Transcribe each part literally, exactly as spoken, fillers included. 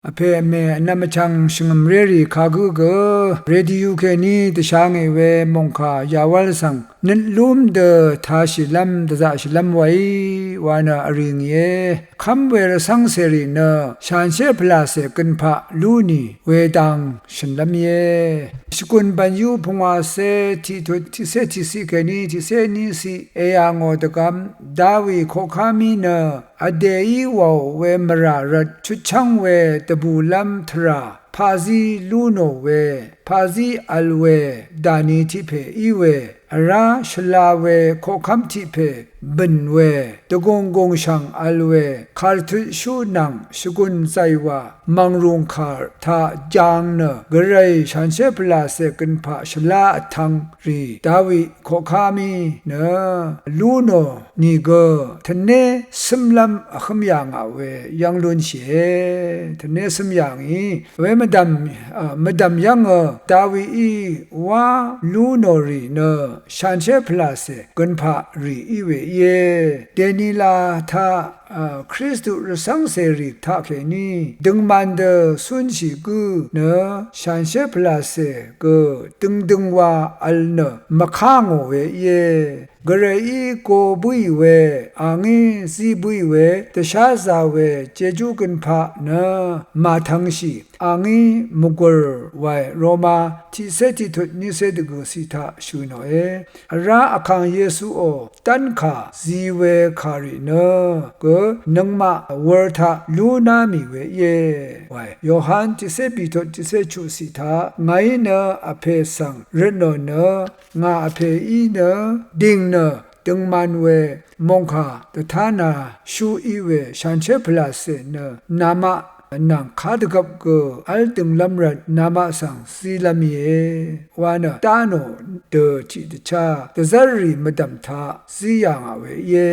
Vpè vmè vnvm vchvng shvngø̀mrérì kagǿ gø, rediu kèní dvsha ngì we mòngkà yawv́l svng nøt lúm dø tāshìlv́m dvzaqshìlv́m weí wa nø vrì ngìe. Kv́m we rvcv́ngcèrì nø shanshér pvlàcè gønpaq lú nì wedang shø̀nlv́m íe. Shvgùn bv̀nyú pungwacé tiqtut tiqcé tiqciq kèní tiqcé níciq èyà ngò dvgvm Dawi koqkámí nø vdèí wàò we mvrà rvt chutchv́ng we dvbùlv́m tvrà paqzí lú nò we, paqzí vl we, dàni tiq pè í we, vrá shvla we koqkv́m tiq pè bø̀n we, dvgùng gùngshv̀ng vl we, kàrtutshú nvng shvgùn zàywà mv̀ngrùng kàr taq jang nø, gvray shanshér pvlàcè gønpaq shvlá vtvng rì Dawi koqkámí nø lú nò nìgø tvné cǿmlv́m vhǿm yà ngà we yv́ng lúnshìe. Tvné cǿm yà ngì we mvdv̀m, a, mvdv̀m yv́ngø Dawií wá lú nò rì nø shanshér pvlàcè gønpaq rì í we íe. Dènila taq a, Kristu rvcv́ngcèrì taqkèní døngman dø cúnshì gǿ nø shanshér pvlàcè gø døngdøngwa vl nø mvká ngò we íe. Gvrayí go bǿì we, a ngí zí bǿì we, dvsházā we jejú gønpaq nø màtv̄ngshì, a ngí mvgùr wae. Roma tiqcé tiqtut nícé dvgø̀ ciq taq shø̀ nòe. Vrá vkàng Yesuò dv́nkà zi we kàrì nø gø nøngmaq wur taq lúná mì we íe wae. Yohan tiqcé bìtut tiqcé chuqciq taq ngàí nø Vpè svng røtnò nø ngà Vpèí nø dìng nø døngman we mòngkà dvtánāshú í we shanshér pvlàcè nø namaq nvng kadvgvp gø v́l dønglv́m rvt namaq svng zílv́m íe wa nø dá nò dø tiqdvchá dvzv́rrì mvdv̀m taq zí yà ngà we íe.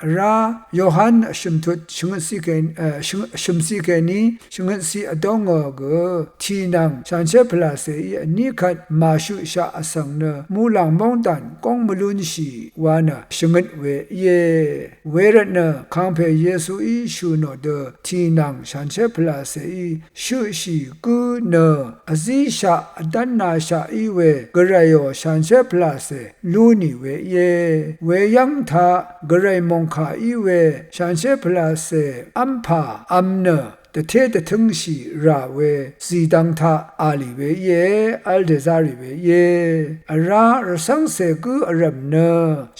Vrá Yohan vshø̀m tut shvngøtciq kèní, e, shvng-, vshø̀mciq kèní shvngøtciq vdóngø gø tì nvng shanshér pvlàcèí vní kvt màshøqshaq vsvng nø muqlàng móngdàn góng mvlúnshì wa nø shvngøt we íe. Wervtnø kàngpè Yesuí shø̀ nò dø tì nvng shanshér pvlàcèí shøqshì gǿ nø vzíshaq vdv́nāshaq í we gvrayò shanshér pvlàcè lú nì we íe. Weyv́ng taq gvray mòngkà í we shanshér pvlàcè v́mpà v̄m nø dvté dvtǿngshì rà we zìdvng taq a lì we íe, v́l dèzá rì we íe. Vrá rvcv́ngcè gǿ vrv̀m nø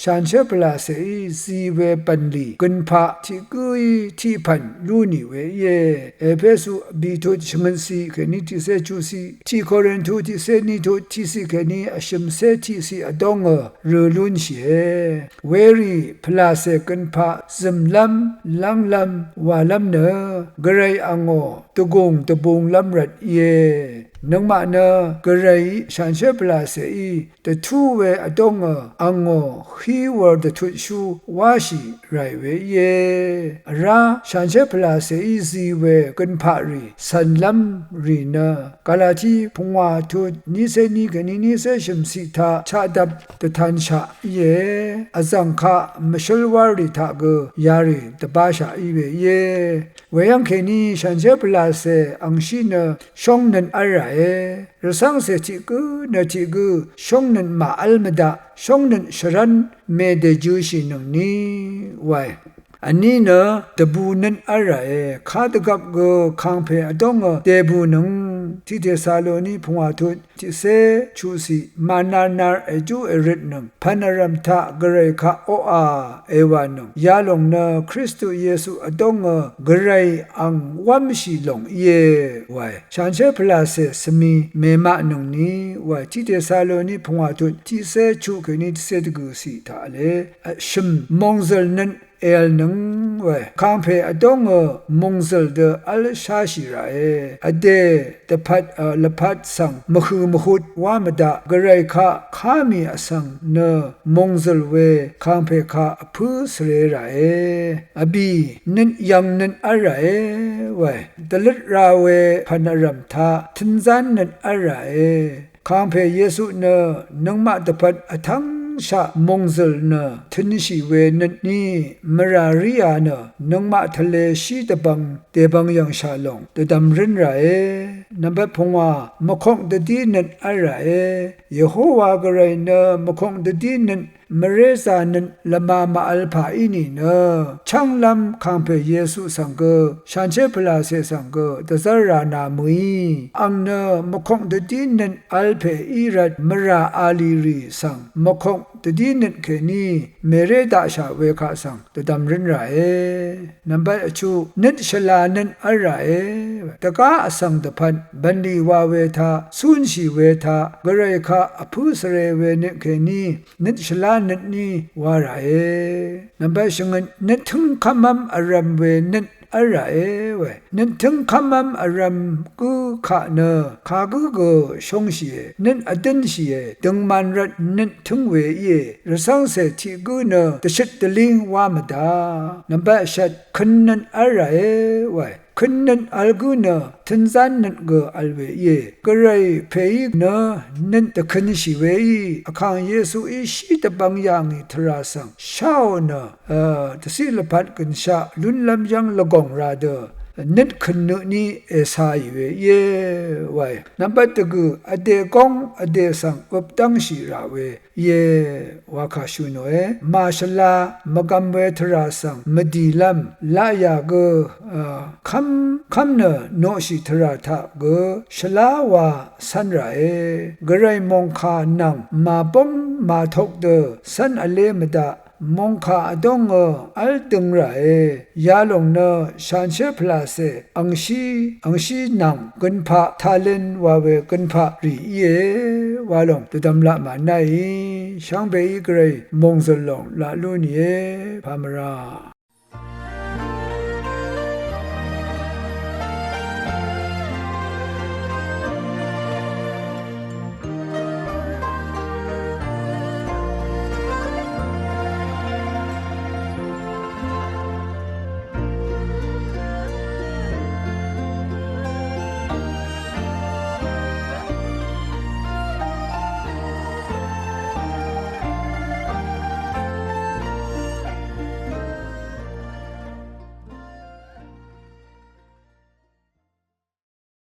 shanshér pvlàcèí zi we bv̀nlì gønpaq tiq gǿí tiq pv̀n lú nì we íe. Epesu bìtut shvngøtciq kèní tiqcé chuqciq, tiq Korintu tiqcé nitut tiqciq kèní vshø̀mcé tiqciq vdóngø rø lúnshìe. Werì pvlàcè gønpaq zø̀mlv́m, lv́nglv́m, wàlv́m nø gvray angò dvgùng dvbunglv́m rvt íe. Nøngmaq nø gvrayí shanshér pvlàcèí dvtú we vdóngø angò hí wur dvtutshú wáshì ràì we íe. Vrá shanshér pvlàcèí zi we gønpaqrì cv̀nlv́m rì nø Galati pungwà tut nícé ní kèní nícé shø̀mciq taq chaqdvp dvtanshaq íe. Vzv̀ng kaq mvshǿl wárrì taq gø yarì dvbáshaq í we íe. Weyv́ng kèní shanshér pvlàcè angshí nø shóngnøt v́l ràe. Rvcv́ngcè tiq gǿ nø tiq gǿ shóngnøt màv́l mvdaq, shóngnøt shvrv́n mèdèjøshìnøngni wae. Vní nø dvbù nøt v́l ràe. Kadvgvp gø kàngpè vdóngø dèbùnøng. Tiq Tesaloni pungwà tut tiqcé chuqciq, mànarnar èjú èrøtnøng, pv̀n vrv̀m taq gvray kaq oqà èwànøng, yalòng nø Kristu Yesu vdóngø gvray ang wv́mshì lòng íe wae. Shanshér pvlàcè svmi mèmaqnøngni wae. Tiq Tesaloni pungwà tut tiqcé chuq kèní tiqcé dvgø̀ciq taq v̄le. Shø̀m mòngzø̀l nøt èv̀lnøng wae. Kàngpè vdóngø mòngzø̀l dø v́l sháshì ràe. Vdè dvpvt, a, lvpat svng mvhø̀ mvhut wá mvdaq, gvray kaq ká mì vsvng nø mòngzø̀l we kàngpè kaq vpǿ svre ràe. Vbì nøt yv̀ng nøt v́l ràe wae. Dvløt ra we pv̀n vrv̀m taq tø̄nzán nøt v́l ràe. Kàngpè Yesu nø nøngmaq dvpvt vtv́ng shaq mòngzø̀l nø tø̄nshì we nøt ní mvrà ríā nø nøngmaq tvlēshí dvbvng dèbvng yv̀ngshà lòng dvdv̀m rǿn ràe. Nvmbat pungwà mvkok dvdí nøt v́l ràe. Yehowa Gvray nø mvkok dvdí nøt mvrézā nøt lvma màvl pà í nìnø chv́nglv́m kàngpè Yesu svng gø shanshér pvlàcè svng gø dvzv́r rà nà mø̀í. Àng nø mvkok dvdí nøt v́l pè í rvt mvrà a lì rì svng mvkok dvdí nøt kèní mèré daqshà we kaq svng dvdv̀m rǿn ràe. Nvmbat vchuq nøt shvla nøt v́l ràe. Dvgá vsvng dvpvt bv̀nlì wa we taq cúnshì we taq Gvray kaq vpǿ svre we nøt kèní nøt shvlá nøt ní wa ràe. Nvmbat shvngøt nøt tǿngkv́mv́m vrv̄m we nøt v́l ràe we. Nøt tǿngkv́mv́m vrv̄m gǿ kaq nø kagǿ gø shóngshìe, nøt vdǿnshìe, døngman rvt nøt tǿng we íe, rvcv́ngcè tiq gǿ nø dvshøt dvlíng wá mvdá. Nvmbat shvt køn nøt v́l ràe we. Køn nøt vl gǿ nø tønzán nøt gø vl we íe. Gvray pèí nø nøt dvkønshì weí Vkàng Yesuí shí dvbvng yà ngì tvrà svng sháò nø, dvciq lvpat gønshaq lúnlv́m yv́ng lvgòng ra dø nøt køn nø tní ècāì we íe wae. Nvmbat dvgø̀ vdè góng vdè svng øp dv́ngshì rà we íe wa kà shø̀ nòe. Màshvla mvgvm we tvrà svng mvdìlv́m laqyà gø, a, kv́mkv́m nø noqshì tvrà taq gø shvlá wa cv́n ràe. Gvray mòngkà nvng màbóng màtok dø cv́n vlé mvdaq mòngkà vdóngø v́l døng ràe. Yalòng nø shanshér pvlàcè angshí, angshí nvng gønpaq talent wa we gønpaq rì íe wa lòng dvdvmlaq mànáì. Shvngbeí Gvray mòngzø̀l lòng laq lú nìe pamvra.